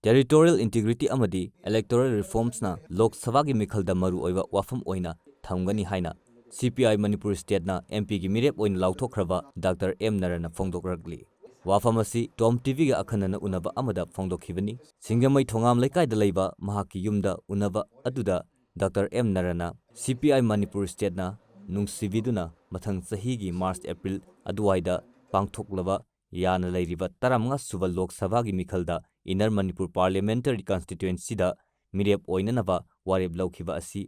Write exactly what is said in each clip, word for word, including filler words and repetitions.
Territorial integrity ꯑꯃꯗꯤ electoral reformsꯅ ꯂꯣꯛ ꯁꯚꯥꯒꯤ ꯃꯤꯈꯜꯗ ꯃꯔꯨꯑꯣꯏꯕ ꯋꯥꯐꯝ ꯑꯣꯏꯅ ꯊꯝꯒꯅꯤ ꯍꯥꯏꯅ ꯁꯤ ꯄꯤ ꯑꯥꯏ ꯃꯅꯤꯄꯨꯔ stateꯅ M Pꯒꯤ ꯃꯤꯔꯦꯞ ꯑꯣꯏꯅ ꯂꯥꯎꯊꯣꯛꯈ꯭ꯔꯕ ꯗꯥꯛꯇꯔ ꯑꯦꯝ ꯅꯔꯅ ꯐꯣꯡꯗꯣꯛꯂꯛꯂꯤ꯫ ꯋꯥꯐꯝ ꯑꯁꯤ ꯇꯣꯝ ꯇꯤꯚꯤꯒ ꯑꯈꯟꯅꯅ ꯎꯅꯕ ꯑꯃꯗ ꯐꯣꯡꯗꯣꯛꯈꯤꯕꯅꯤ꯫ ꯁꯤꯡꯖꯃꯩ ꯊꯣꯉꯥꯝ ꯂꯩꯀꯥꯏꯗ ꯂꯩꯕ ꯃꯍꯥꯛꯀꯤ ꯌꯨꯝꯗ ꯎꯅꯕ ꯑꯗꯨꯗ ꯗꯥꯛꯇꯔ ꯑꯦꯝ ꯅꯔꯅ ꯁꯤ ꯄꯤ ꯑꯥꯏ ꯃꯅꯤꯄꯨꯔ stateꯅ ꯅꯨꯡꯁꯤꯕꯤꯗꯨꯅ ꯃꯊꯪ ꯆꯍꯤꯒꯤ ꯃꯥꯔꯆ ꯑꯦꯄ꯭ꯔꯤꯜ ꯑꯗꯨꯋꯥꯏꯗ ꯄꯥꯡꯊꯣꯛꯂꯕ ꯌꯥꯅ ꯂꯩꯔꯤꯕ ꯇꯔꯥꯃꯉꯥ ꯁꯨꯕ ꯂꯣꯛ ꯁꯚꯥꯒꯤ ꯃꯤꯈꯜꯗ Inner Manipur Parliamentary Constituencyꯗ ꯃꯤꯔꯦꯞ ꯑꯣꯏꯅꯅꯕ ꯋꯥꯔꯦꯞ ꯂꯧꯈꯤꯕ ꯑꯁꯤ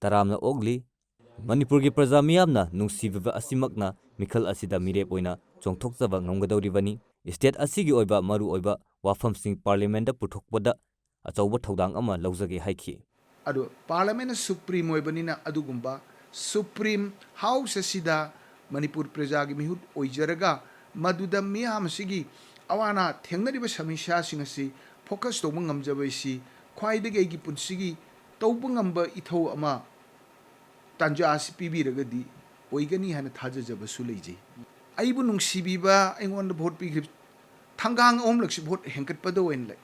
ꯇꯔꯥꯝꯅ ꯑꯣꯛꯂꯤ꯫ ꯃꯅꯤꯄꯨꯔꯒꯤ ꯄ꯭ꯔꯖꯥ ꯃꯤꯌꯥꯝꯅ ꯅꯨꯡꯁꯤꯕꯤꯕ ꯑꯁꯤꯃꯛꯅ ꯃꯤꯈꯜ ꯑꯁꯤꯗ ꯃꯤꯔꯦꯞ ꯑꯣꯏꯅ ꯆꯣꯡꯊꯣꯛꯆꯕ ꯉꯝꯒꯗꯧꯔꯤꯕꯅꯤ꯫ State ꯑꯁꯤꯒꯤ ꯑꯣꯏꯕ ꯃꯔꯨꯑꯣꯏꯕ ꯋꯥꯐꯝꯁꯤꯡ Parliamentꯇ ꯄꯨꯊꯣꯛꯄꯗ ꯑꯆꯧꯕ ꯊꯧꯗꯥꯡ ꯑꯃ ꯂꯧꯖꯒꯦ ꯍꯥꯏꯈꯤ꯫ ꯑꯗꯣ Parliamentꯅ supreme ꯑꯣꯏꯕꯅꯤꯅ ꯑꯗꯨꯒꯨꯝꯕ supreme house ꯑꯁꯤꯗ ꯃꯅꯤꯄꯨꯔ ꯄ꯭ꯔꯖꯥꯒꯤ ꯃꯤꯍꯨꯠ ꯑꯣꯏꯖꯔꯒ ꯃꯗꯨꯗ ꯃꯤꯌꯥꯝ ꯑꯁꯤꯒꯤ ꯑꯋꯥ ꯑꯅꯥ ꯊꯦꯡꯅꯔꯤꯕ ꯁꯃꯁ꯭ꯌꯥꯁꯤꯡ ꯑꯁꯤ focus ꯇꯧꯕ ꯉꯝꯖꯕ ꯑꯁꯤ ꯈ꯭ꯋꯥꯏꯗꯒꯤ ꯑꯩꯒꯤ ꯄꯨꯟꯁꯤꯒꯤ ꯇꯧꯕ ꯉꯝꯕ ꯏꯊꯧ ꯑꯃ ꯇꯥꯟꯖꯥ ꯑꯁꯤ ꯄꯤꯕꯤꯔꯒꯗꯤ ꯑꯣꯏꯒꯅꯤ ꯍꯥꯏꯅ ꯊꯥꯖꯖꯕꯁꯨ ꯂꯩꯖꯩ꯫ ꯑꯩꯕꯨ ꯅꯨꯡꯁꯤꯕꯤꯕ, ꯑꯩꯉꯣꯟꯗ vote ꯄꯤꯈ꯭ꯔꯤꯕ ꯊꯪꯒꯥꯡ ꯑꯍꯨꯝꯂꯛꯁꯤ vote ꯍꯦꯟꯒꯠꯄꯗ ꯑꯣꯏꯅ ꯂꯩ꯫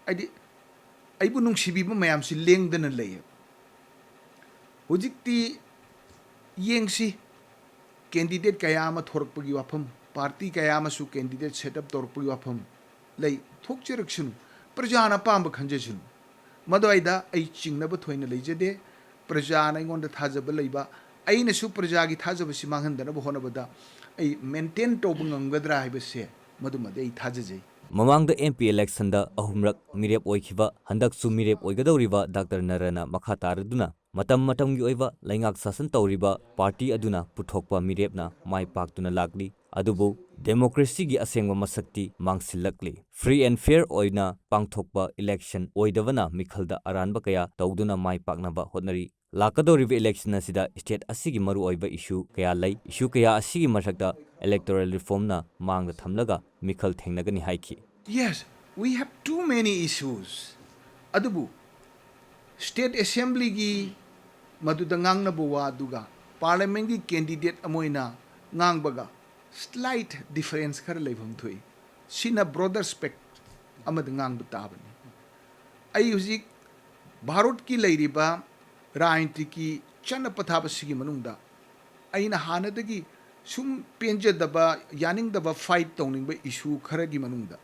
ꯍꯥꯏꯗꯤ ꯑꯩꯕꯨ ꯅꯨꯡꯁꯤꯕꯤꯕ ꯃꯌꯥꯝꯁꯤ ꯂꯦꯡꯗꯅ ꯂꯩꯌꯦꯕ꯫ ꯍꯧꯖꯤꯛꯇꯤ ꯌꯦꯡꯁꯤ, candidate ꯀꯌꯥ ꯑꯃ ꯊꯣꯔꯛꯄꯒꯤ ꯋꯥꯐꯝ, party ꯀꯌꯥ ꯑꯃꯁꯨ candidate set up ꯇꯧꯔꯛꯄꯒꯤ ꯋꯥꯐꯝ ꯂꯩ꯫ ꯊꯣꯛꯆꯔꯛꯁꯅꯨ, ꯄ꯭ꯔꯖꯥꯅ ꯑꯄꯥꯝꯕ ꯈꯟꯖꯁꯅꯨ꯫ ꯃꯗꯨꯋꯥꯏꯗ ꯑꯩ ꯆꯤꯡꯅꯕ ꯊꯣꯏꯅ ꯂꯩꯖꯗꯦ꯫ ꯄ꯭ꯔꯖꯥꯅ ꯑꯩꯉꯣꯟꯗ ꯊꯥꯖꯕ ꯂꯩꯕ, ꯑꯩꯅꯁꯨ ꯄ꯭ꯔꯖꯥꯒꯤ ꯊꯥꯖꯕꯁꯤ ꯃꯥꯡꯍꯟꯗꯅꯕ ꯍꯣꯠꯅꯕꯗ ꯑꯩ maintain ꯇꯧꯕ ꯉꯝꯒꯗ꯭ꯔꯥ ꯍꯥꯏꯕꯁꯦ ꯃꯗꯨꯃꯗꯤ ꯑꯩ ꯊꯥꯖꯖꯩ꯫ ꯃꯃꯥꯡꯗ M P electionꯗ ꯑꯍꯨꯝꯔꯛ ꯃꯤꯔꯦꯞ ꯑꯣꯏꯈꯤꯕ, ꯍꯟꯗꯛꯁꯨ ꯃꯤꯔꯦꯞ ꯑꯣꯏꯒꯗꯧꯔꯤꯕ ꯗꯥꯛꯇꯔ ꯅꯔꯅ ꯃꯈꯥ ꯇꯥꯔꯗꯨꯅ ꯃꯇꯝ ꯃꯇꯝꯒꯤ ꯑꯣꯏꯕ ꯂꯩꯉꯥꯛ ꯁꯥꯁꯟ ꯇꯧꯔꯤꯕ party ꯑꯗꯨꯅ ꯄꯨꯊꯣꯛꯄ ꯃꯤꯔꯦꯞꯅ ꯃꯥꯏ ꯄꯥꯛꯇꯨꯅ ꯂꯥꯛꯂꯤ꯫ ꯑꯗꯨꯕꯨ democracyꯒꯤ ꯑꯁꯦꯡꯕ ꯃꯁꯛꯇꯤ ꯃꯥꯡꯁꯤꯜꯂꯛꯂꯤ꯫ Free and fair ꯑꯣꯏꯅ ꯄꯥꯡꯊꯣꯛꯄ election ꯑꯣꯏꯗꯕꯅ ꯃꯤꯈꯜꯗ ꯑꯔꯥꯟꯕ ꯀꯌꯥ ꯇꯧꯗꯨꯅ ꯃꯥꯏ ꯄꯥꯛꯅꯕ ꯍꯣꯠꯅꯔꯤ꯫ ꯂꯥꯛꯀꯗꯧꯔꯤꯕ election ꯑꯁꯤꯗ state ꯑꯁꯤꯒꯤ ꯃꯔꯨꯑꯣꯏꯕ issue ꯀꯌꯥ ꯂꯩ꯫ Issue ꯀꯌꯥ ꯑꯁꯤꯒꯤ ꯃꯊꯛꯇ electoral reformꯅ ꯃꯥꯡꯗ ꯊꯝꯂꯒ ꯃꯤꯈꯜ ꯊꯦꯡꯅꯒꯅꯤ ꯍꯥꯏꯈꯤ꯫ Yes, we have too many issues. ꯑꯗꯨꯕꯨ state assemblyꯒꯤ ꯃꯗꯨꯗ ꯉꯥꯡꯅꯕ ꯋꯥꯗꯨꯒ parliamentꯀꯤ candidate ꯑꯃ ꯑꯣꯏꯅ ꯉꯥꯡꯕꯒ slight difference ꯈꯔ ꯂꯩꯐꯝ ꯊꯣꯛꯏ꯫ ꯁꯤꯅ broader spec-, ꯑꯃꯗ ꯉꯥꯡꯕ ꯇꯥꯕꯅꯤ꯫ ꯑꯩ ꯍꯧꯖꯤꯛ ꯚꯥꯔꯠꯀꯤ ꯂꯩꯔꯤꯕ ꯔꯥꯖꯅꯤꯇꯤꯒꯤ ꯆꯠꯅ ꯄꯊꯥꯞ ꯑꯁꯤꯒꯤ ꯃꯅꯨꯡꯗ ꯑꯩꯅ ꯍꯥꯟꯅꯗꯒꯤ ꯁꯨꯝ ꯄꯦꯟꯖꯗꯕ, ꯌꯥꯅꯤꯡꯗꯕ, ꯐꯥꯏꯠ ꯇꯧꯅꯤꯡꯕ ꯏꯁꯨ ꯈꯔꯒꯤ ꯃꯅꯨꯡꯗ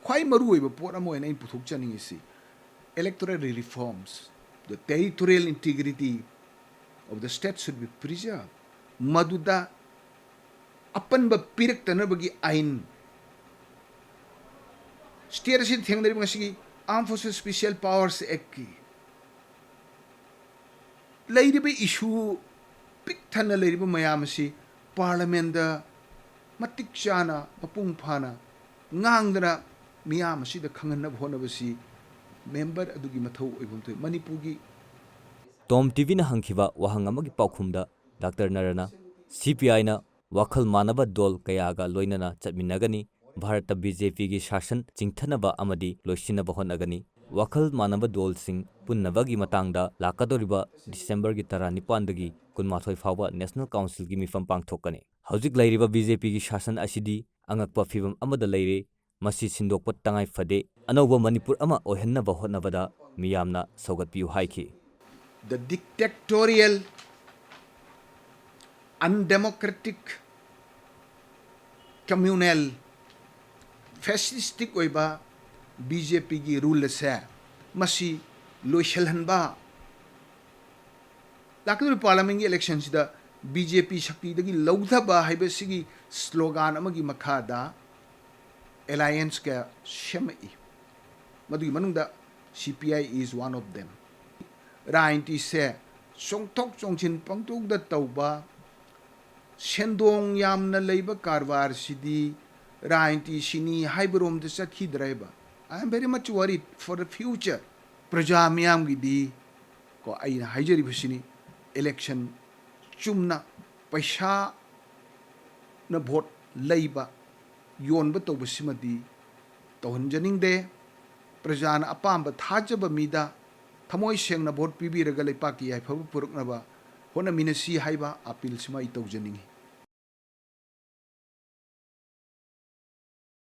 ꯈ꯭ꯋꯥꯏ ꯃꯔꯨꯑꯣꯏꯕ ꯄꯣꯠ ꯑꯃ ꯑꯣꯏꯅ ꯑꯩꯅ ꯄꯨꯊꯣꯛꯆꯅꯤꯡꯉꯤꯁꯤ electoral reforms, the territorial integrity of the state should be preserved꯫ ꯃꯗꯨꯗ ꯑꯄꯟꯕ ꯄꯤꯔꯛꯇꯅꯕꯒꯤ ꯑꯥꯏꯟ, ꯁ꯭ꯇꯦꯠ ꯑꯁꯤꯗ ꯊꯦꯡꯅꯔꯤꯕ ꯉꯁꯤꯒꯤ Armed Forces Special Powers Actꯀꯤ ꯂꯩꯔꯤꯕ ꯏꯁꯨ ꯄꯤꯛ ꯊꯟꯅ ꯂꯩꯔꯤꯕ ꯃꯌꯥꯝ ꯑꯁꯤ ꯄꯥꯔꯂꯤꯌꯥꯃꯦꯟꯗ ꯃꯇꯤꯛ ꯆꯥꯅ, ꯃꯄꯨꯡ ꯐꯥꯅ ꯉꯥꯡꯗꯅ ꯃꯤꯌꯥꯝ ꯑꯁꯤꯗ ꯈꯪꯍꯟꯅꯕ ꯍꯣꯠꯅꯕꯁꯤ ꯃꯦꯝꯕꯔ ꯑꯗꯨꯒꯤ ꯃꯊꯧ ꯑꯣꯏꯐꯝ ꯊꯣꯛꯏ꯫ ꯃꯅꯤꯄꯨꯔꯒꯤ ꯇꯣꯝ ꯇꯤꯚꯤꯅ ꯍꯪꯈꯤꯕ ꯋꯥꯍꯪ ꯑꯃꯒꯤ ꯄꯥꯎꯈꯨꯝꯗ ꯗꯥꯛꯇꯔ ꯅꯔꯅ, ꯁꯤꯄꯤꯑꯥꯏꯅ ꯋꯥꯈꯜ ꯃꯥꯟꯅꯕ ꯗꯣꯜ ꯀꯌꯥꯒ ꯂꯣꯏꯅꯅ ꯆꯠꯃꯤꯟꯅꯒꯅꯤ, ꯚꯥꯔꯠꯇ ꯕꯤꯖꯦꯄꯤꯒꯤ ꯁꯥꯁꯟ ꯆꯤꯡꯊꯅꯕ ꯑꯃꯗꯤ ꯂꯣꯏꯁꯤꯟꯅꯕ ꯍꯣꯠꯅꯒꯅꯤ꯫ ꯋꯥꯈꯜ ꯃꯥꯟꯅꯕ ꯗꯣꯜꯁꯤꯡ ꯄꯨꯟꯅꯕꯒꯤ ꯃꯇꯥꯡꯗ ꯂꯥꯛꯀꯗꯧꯔꯤꯕ ꯗꯤꯁꯦꯝꯕꯔꯒꯤ ꯇꯔꯥꯅꯤꯄꯥꯟꯗꯒꯤ ꯀꯨꯟꯃꯥꯊꯣꯏ ꯐꯥꯎꯕ ꯅꯦꯁꯅꯦꯜ ꯀꯥꯎꯟꯁꯤꯜꯒꯤ ꯃꯤꯐꯝ ꯄꯥꯡꯊꯣꯛꯀꯅꯤ꯫ ꯍꯧꯖꯤꯛ ꯂꯩꯔꯤꯕ ꯕꯤꯖꯦꯄꯤꯒꯤ ꯁꯥꯁꯟ ꯑꯁꯤꯗꯤ ꯑꯉꯛꯄ ꯐꯤꯚꯝ ꯑꯃꯗ ꯂꯩꯔꯦ꯫ ꯃꯁꯤ ꯁꯤꯟꯗꯣꯛꯄ ꯇꯉꯥꯏ ꯐꯗꯦ꯫ ꯑꯅꯧꯕ ꯃꯅꯤꯄꯨꯔ ꯑꯃ ꯑꯣꯏꯍꯟꯅꯕ ꯍꯣꯠꯅꯕꯗ ꯃꯤꯌꯥꯝꯅ ꯁꯧꯒꯠꯄꯤꯌꯨ ꯍꯥꯏꯈꯤ꯫ The dictatorial, undemocratic, communal, fascistic ꯑꯣꯏꯕ ꯕꯤ ꯖꯦ ꯄꯤꯒꯤ ꯔꯨꯜ ꯑꯁꯦ ꯃꯁꯤ ꯂꯣꯏꯁꯤꯜꯍꯟꯕ, ꯂꯥꯛꯀꯗꯧꯔꯤꯕ ꯄꯥꯔꯂꯤꯌꯥꯃꯦꯟꯒꯤ ꯏꯂꯦꯛꯁꯟꯁꯤꯗ ꯕꯤ ꯖꯦ ꯄꯤ ꯁꯛꯇꯤꯗꯒꯤ ꯂꯧꯊꯕ ꯍꯥꯏꯕꯁꯤꯒꯤ ꯁ꯭ꯂꯣꯒꯥꯟ ꯑꯃꯒꯤ ꯃꯈꯥꯗ ꯑꯦꯂꯥꯏꯌꯦꯟꯁ ꯀꯌꯥ ꯁꯦꯝꯃꯛꯏ꯫ ꯃꯗꯨꯒꯤ ꯃꯅꯨꯡꯗ C P I is one of them꯫ ꯔꯥꯖꯅꯤꯇꯤꯁꯦ ꯆꯣꯡꯊꯣꯛ ꯆꯣꯡꯁꯤꯟ ꯄꯪꯇꯧꯗ ꯇꯧꯕ, ꯁꯦꯟꯗꯣꯡ ꯌꯥꯝꯅ ꯂꯩꯕ ꯀꯔꯕꯥꯔꯁꯤꯗꯤ ꯔꯥꯖꯅꯤꯇꯤꯁꯤꯅꯤ ꯍꯥꯏꯕꯔꯣꯝꯗ ꯆꯠꯈꯤꯗ꯭ꯔꯦꯕ꯫ I am very much worried for the future꯫ ꯄ꯭ꯔꯖꯥ ꯃꯤꯌꯥꯝꯒꯤꯗꯤ ꯀꯣ ꯑꯩꯅ ꯍꯥꯏꯖꯔꯤꯕꯁꯤꯅꯤ, ꯏꯂꯦꯛꯁꯟ ꯆꯨꯝꯅ ꯄꯩꯁꯥꯅ ꯚꯣꯠ ꯂꯩꯕ, ꯌꯣꯟꯕ ꯇꯧꯕꯁꯤꯃꯗꯤ ꯇꯧꯍꯟꯖꯅꯤꯡꯗꯦ꯫ ꯄ꯭ꯔꯖꯥꯅ ꯑꯄꯥꯝꯕ ꯊꯥꯖꯕ ꯃꯤꯗ ꯊꯃꯣꯏ ꯁꯦꯡꯅ ꯚꯣꯠ ꯄꯤꯕꯤꯔꯒ ꯂꯩꯄꯥꯛꯀꯤ ꯌꯥꯏꯐꯕ ꯄꯨꯔꯛꯅꯕ ꯍꯣꯠꯅꯃꯤꯟꯅꯁꯤ ꯍꯥꯏꯕ ꯑꯄꯤꯜꯁꯤꯃ ꯑꯩ ꯇꯧꯖꯅꯤꯡꯏ꯫